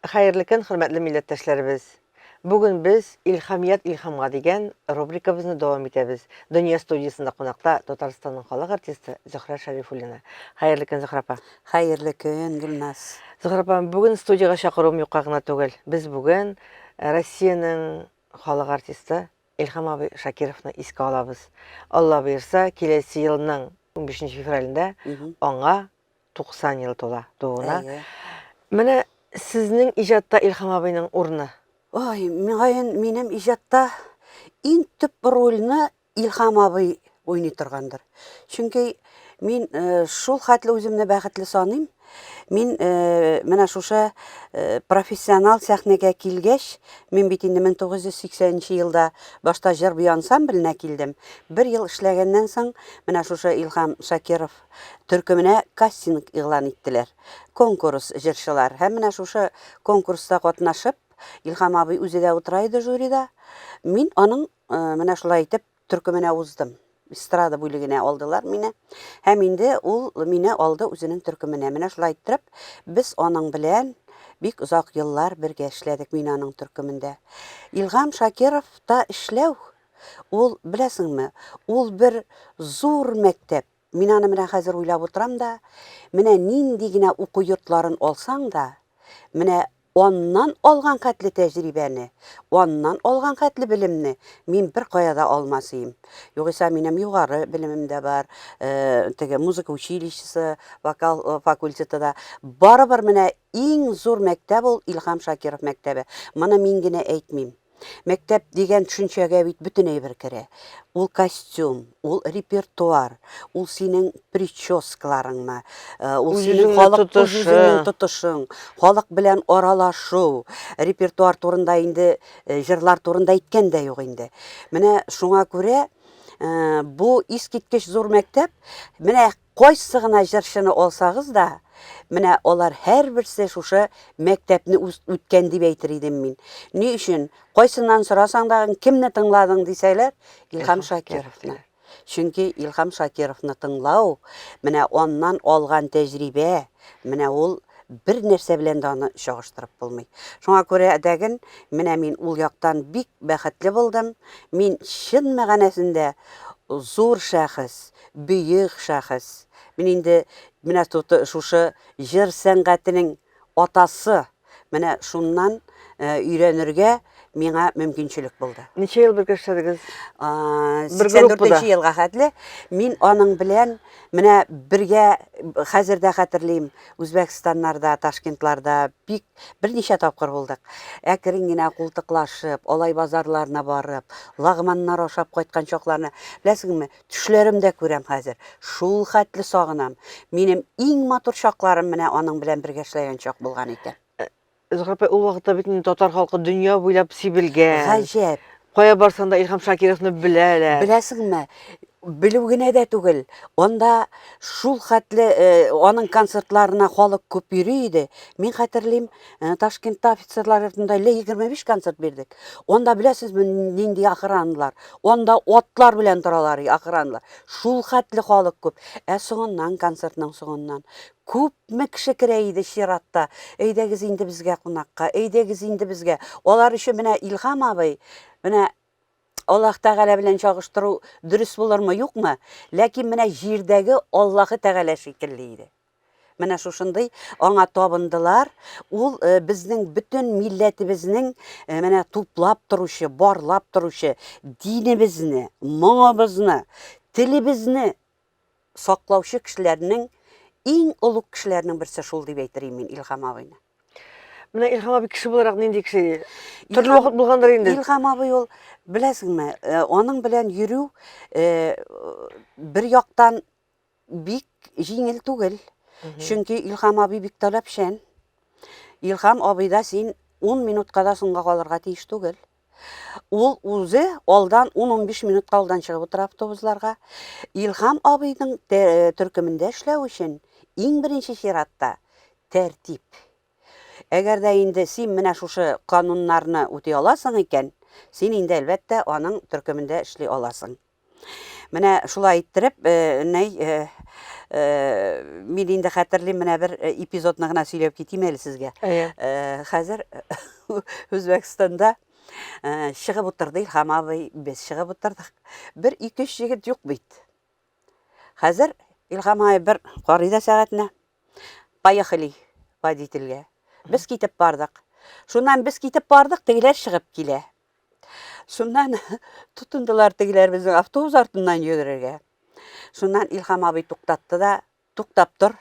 Хәерле көн, хөрмәтле милләттәшләребез! Бүген без Илһамият илһамга дигән рубрикабызны дәвам итәбез. Дөнья студиясендә кунакта Татарстанның халык артисты Зөһрә Шәрифуллина. Хәерле көн, Зөһрә апа. Хәерле көн, Гөлназ. Зөһрә апа, бүген студиягә чакыруым юкка гына түгел. Без бүген Россиянең халык артисты Илһам абый Шакировны искә алабыз. Алла боерса, киләсе елның 15 февралендә аңа 90 ел тула тууына. Менә сезнең иҗатта Илһам абыйның урыны. Ой, мөгаен минем иҗатта иң төп рольне Илһам абый уйный торгандыр. Чөнки мин э, шул хәтле үземне бәхетле саныйм. Мин э, менә шушы э, профессионал сәхнәгә килгәч, мин бит инде 1980 елда башта җыр-бию ансамбленә килдем. Бер ел эшләгәннән соң, менә шушы Илһам Шакиров төркеменә кастинг игълан иттеләр. Конкурс җырчылар. Һәм менә шушы конкурста катнашып, Илһам абый үзе дә утыра иде жюрида. Мин аның э, менә шулай итеп төркеменә уздым. Эстрада бүлегенә алдылар мине. Һәм инде ул мине алды үзенең төркеменә. Менә шулай иттереп, без аның белән бик озак еллар бергә эшләдек мин аның төркемендә. Илһам Шакировта эшләү Ул, беләсеңме, ул бер зур мәктәп. Мин аны менә хәзер уйлап утырам да, менә нинди генә уку йортларын алсаң да, менә аннан алган хәтле тәҗрибәне, аннан алган хәтле белемне мин беркая да алмас идем. Югыйсә минем югары белемем дә бар, э, теге музыка училищесы, вокал э, факультеты да. Барыбер менә иң зур мәктәп ул Илһам Шакиров мәктәбе. Моны мин генә әйтмим. Мәктәп дигән төшенчәгә бит бөтен әйбер керә. Ул костюм, ул репертуар, ул синең прическаларыңмы, э, ул синең халык үзеңнең тотышың, халык белән аралашу, репертуар турында инде э, җырлар турында әйткән дә юк инде. Менә шуңа күрә э, бу искиткеч зур мәктәп. Менә Кайсы гына җырчыны алсагыз да, менә алар һәрберсе шушы мәктәпне үткән дип әйтер идем мин. Ни өчен? Кайсыннан сорасаң да, кемне тыңладың дисәләр, Илһам Шакировны. Чөнки Илһам Шакировны тыңлау, менә аннан алган тәҗрибә, менә ул бер нәрсә белән дә аны чагыштырып булмый. Шуңа күрә дәген менә мин ул яктан бик бәхетле булдым. Мин чын мәгънәсендә зур шәхес, бөек шәхес. Мин инде менә шушы җыр сәнгатенең атасы, менә шуннан э, өйрәнергә миңа мөмкинчелек булды. Ничә ел бергә эшләдегез? 84 елга хәтле мин аның белән менә бергә хәзер дә хәтерлим, Үзбәкстаннарда, Ташкентларда бик берничә тапкыр булдык. Әкрен генә култыклашып, алай базарларына барып, лагманнар ашап кайткан чакларны, беләсеңме, төшләремдә күрәм хәзер. Шул хәтле сагынам. Минем иң матур чакларым менә аның белән бергә эшләгән чак булган икән. Зөһрә апай, ул вакытта бит инде татар халкы дөнья буйлап сибелгән. Гаҗәп. Кая барсаң да Илһам Шакировны беләләр. Беләсеңме, белү генә дә түгел, анда шул хәтле э, аның концертларына халык күп йөри иде. Мин хәтерлим, э, Ташкентта офицерлар йортында әллә 25 концерт бирдек. Анда беләсезме нинди охраналар? Анда атлар белән торалар охраналар. Шул хәтле халык күп. Ә соңыннан концертның соңыннан Күпме кеше керә иде чиратта. Әйдәгез инде безгә кунакка, әйдәгез инде безгә. Алар өчен менә Илһам абый, менә Аллаһ Тәгалә белән чагыштыру дөрес булырмы, юкмы? Ләкин менә җирдәге Аллаһы Тәгалә шикелле иде. Менә шушындый аңа табындылар. Ул э, безнең бөтен милләтебезнең э, менә туплап торучы, барлап торучы динебезне, моңыбызны, телебезне саклаучы кешеләрнең иң олуг кешеләрнең берсе шул дип әйтер идем мин Илһам абыйны. Менә Илһам абый кеше буларак нинди кеше? Төрле вакыт булгандыр инде. Илһам абый ул, беләсеңме, э, аның белән йөрү э, бер яктан бик җиңел түгел. Чөнки Илһам абый бик таләпчән. Илһам абыйда син 10 минутка да соңга калырга тиеш түгел. Ул үзе алдан 10-15 минутка алдан чыгып утыра автобусларга. Илһам абыйның э, төркемендә эшләү өчен иң беренче чиратта тәртип. Әгәр дә инде син менә шушы кануннарны үти аласың икән, син инде әлбәттә аның төркемендә эшли аласың. Менә шулай иттереп, э, нәй, э, э, мин инде хәтерлим, менә бер эпизодны гына сөйләп китим әле сезгә. Әйе. Хәзер Үзбәкстанда чыгып утырды Илһам абый, без чыгып утырдык. Бер, ике, өч егет юк бит. Хәзер Илһам абый бер карый да сәгатенә. Поехали водительгә. Без китеп бардык. Шуннан без китеп бардык, тегеләр чыгып килә. Шуннан тотындылар тегеләр безнең автобус артыннан йөгерергә. Шуннан Илһам абый туктатты да, туктап тор.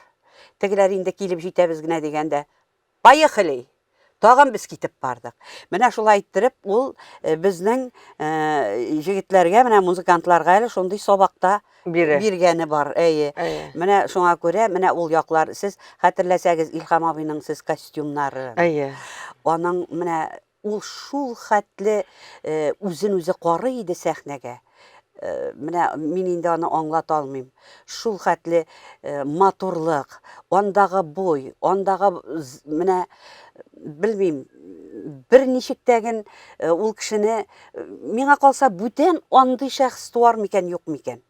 Тегеләр инде килеп җитәбез генә дигәндә, Поехали! Тагын без китеп бардык. Менә шулай иттереп, ул э, безнең э, җегетләргә, менә музыкантларга әле шундый сабакта Бирә. биргәне бар. Әйе. Әйе. Менә шуңа күрә, менә ул яклар, сез хәтерләсәгез, Илһам абыйның сез костюмнары. Әйе. Аның менә Ул шул хәтле үзен үзе карый иде сәхнәгә. Менә мин инде аны аңлата алмыйм. Шул хәтле матурлык, андагы буй, андагы менә белмим, берничек тәген ул кешене миңа калса бүтән андый шәхес туар микән, юк микән?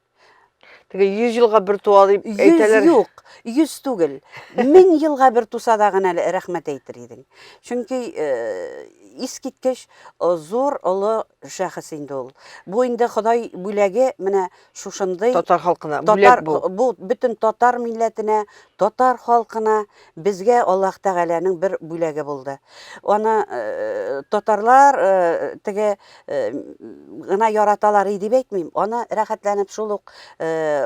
Теге 100 елга бер туа дип әйтәләр. 100 юк, 100 түгел. 1000 елга бер туса да гына әле рәхмәт әйтер идең. Чөнки э, искиткеч э, зур, олы шәхес инде ул. Бу инде Ходай бүләге менә шушындый татар халкына бүләк бу. Бу бөтен татар милләтенә, татар халкына безгә Аллаһ Тәгаләнең бер бүләге булды. Аны э, татарлар теге гына яраталар иде дип әйтмим. Аны рәхәтләнеп шул ук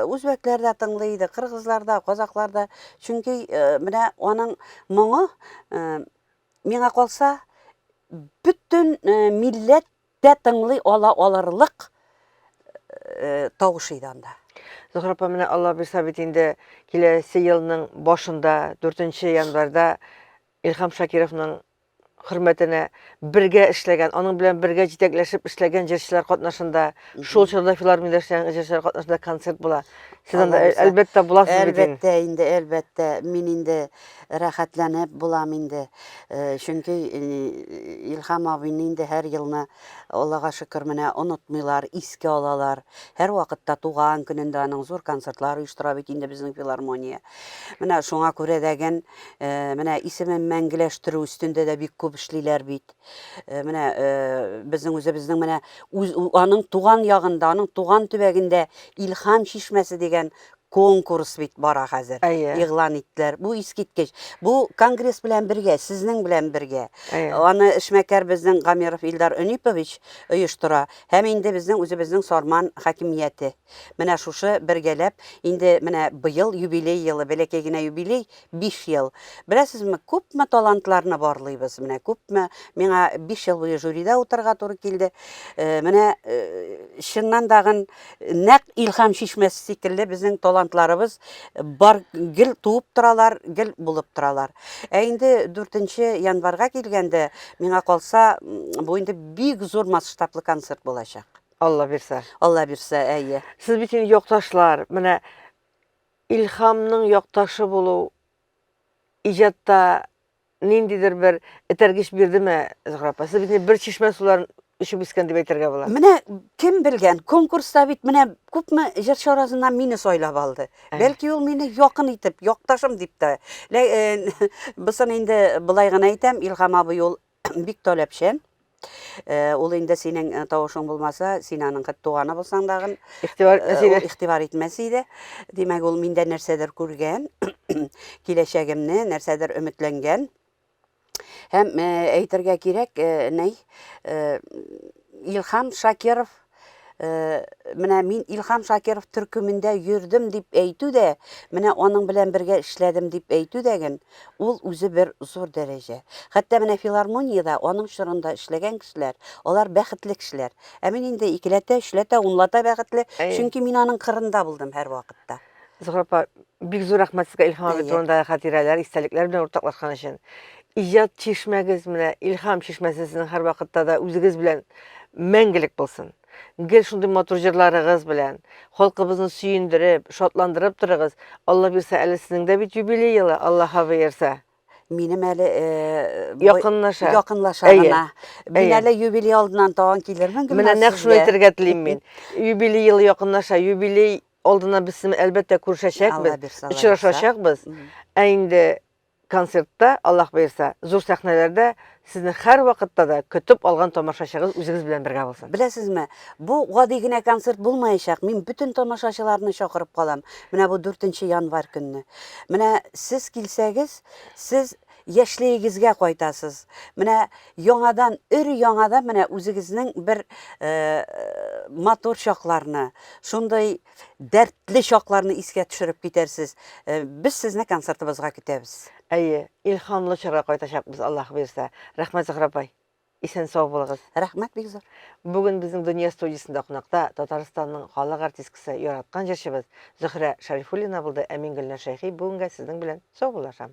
үзбәкләр дә тыңлый иде, кыргызлар да, казаклар да. Чөнки менә аның моңы миңа калса бөтен милләт тә тыңлый ала алырлык тавыш иде анда. Зөһрә апа, менә Алла бирса бит инде киләсе елның башында, 4 январьда Илһам Шакировның хөрмәтенә бергә эшләгән, аның белән бергә җитәкләшеп эшләгән җырчылар катнашында, шул чорда филармониядә эшләгән җырчылар катнашында концерт була. Сез анда әлбәттә буласыз бит инде. Әлбәттә инде, әлбәттә. Мин инде рәхәтләнеп булам инде. Э, чөнки э, Илһам абыйны инде һәр елны Аллага шөкер менә онытмыйлар, искә алалар. Һәр вакытта туган көнендә аның зур концертлар оештыра бит инде безнең филармония. Менә шуңа күрә дәген Э, менә исемен мәңгеләштерү өстендә дә бик күп эшлиләр бит. Э, менә э, безнең үзебезнең менә үз, аның туган ягында, аның туган төбәгендә Илһам чишмәсе дигән конкурс бит бара хәзер. Әйе. Игълан иттеләр. Бу искиткеч. Бу конгресс белән бергә, сезнең белән бергә. Әйе. Аны эшмәкәр безнең Гамиров Илдар Өнипович оештыра һәм инде безнең үзебезнең Сарман хакимияте. Менә шушы бергәләп, инде менә быел юбилей елы, бәләкәй генә юбилей, 5 ел. Беләсезме, күпме талантларны барлыйбыз, менә күпме, миңа 5 ел буе жюрида утырырга туры килде. Э, менә э, чыннан дагын нәкъ Илһам чишмәсе шикелле безнең талантларыбыз бар, гел туып торалар, гел булып торалар. Ә инде 4 январьга килгәндә, миңа калса, бу инде бик зур масштаблы концерт булачак. Алла бирсә. Алла бирсә, әйе. Сез бит инде якташлар. Менә Илһамның якташы булу иҗатта ниндидер бер этәргеч бирдеме, Зөһрә апа? Сез бит инде бер чишмә суларын эчеп үскән дип әйтергә була. Менә кем белгән, конкурста бит менә күпме җырчы арасыннан мине сайлап алды. Бәлки ул мине якын итеп, якташым дип тә. Э, Бусын инде болай гына әйтәм, Илһам абый ул бик таләпчән. Э, ул инде синең э, тавышың булмаса, син аның хәтта туганы булсаң дагын игътибар итмәс иде. Ул игътибар итмәс иде. Димәк, ул миндә нәрсәдер күргән, киләчәгемне, нәрсәдер өметләнгән. Һәм э, әйтергә кирәк, нәй, Илһам Шакиров Э, менә мин Илһам Шакиров төркемендә йөрдем дип әйтү дә, менә аның белән бергә эшләдем дип әйтү дәген, ул үзе бер зур дәрәҗә. Хәтта менә филармониядә аның чорында эшләгән кешеләр, алар бәхетле кешеләр. Ә мин инде икеләтә, өчләтә, унлата бәхетле, чөнки мин аның кырында булдым һәрвакытта. Зөһрә апа, бик зур рәхмәт сезгә Илһам абый турындагы хатирәләр, истәлекләр белән уртаклашкан өчен. Иҗат чишмәгез менә Илһам чишмәсе сезнең һәрвакытта да үзегез белән мәңгелек булсын. Гел шундый матур җырларыгыз белән халкыбызны сөендереп, шатландырып торыгыз. Алла бирсә, әле сезнең дә бит юбилей елы, Аллаһ боерса. Минем әле э, якынлаша. Якынлаша гына. Мин әле юбилей алдыннан тагын килермен. Менә нәкъ шуны әйтергә телим мин. Юбилей елы якынлаша, юбилей алдыннан без сезнең әлбәттә күрешәчәкбез, очрашачакбыз. Ә инде концертта, Аллаһ боерса, зур сәхнәләрдә сезне һәрвакытта да көтеп алган тамашачыгыз үзегез белән бергә булсын. Беләсезме, бу гади генә концерт булмаячак. Мин бөтен тамашачыларны чакырып калам. Менә бу 4 январь көнне. Менә сез килсәгез, сез яшьлегегезгә кайтасыз. Менә яңадан, өр-яңадан менә үзегезнең бер э, матур чакларны, шундый дәртле чакларны искә төшереп китәрсез. Э, без сезне концертыбызга көтәбез. Әйе, илһамлы чорга кайтачакбыз, Аллаһ боерса. Рәхмәт, Зөһрә апай. Исән-сау булыгыз. Рәхмәт бик зур. Бүген безнең Дөнья студиясендә кунакта Татарстанның халык артисткасы, яраткан җырчыбыз Зөһрә Шәрифуллина булды, ә мин Гөлнар Шәйхи бүгенгә сезнең белән саубуллашам.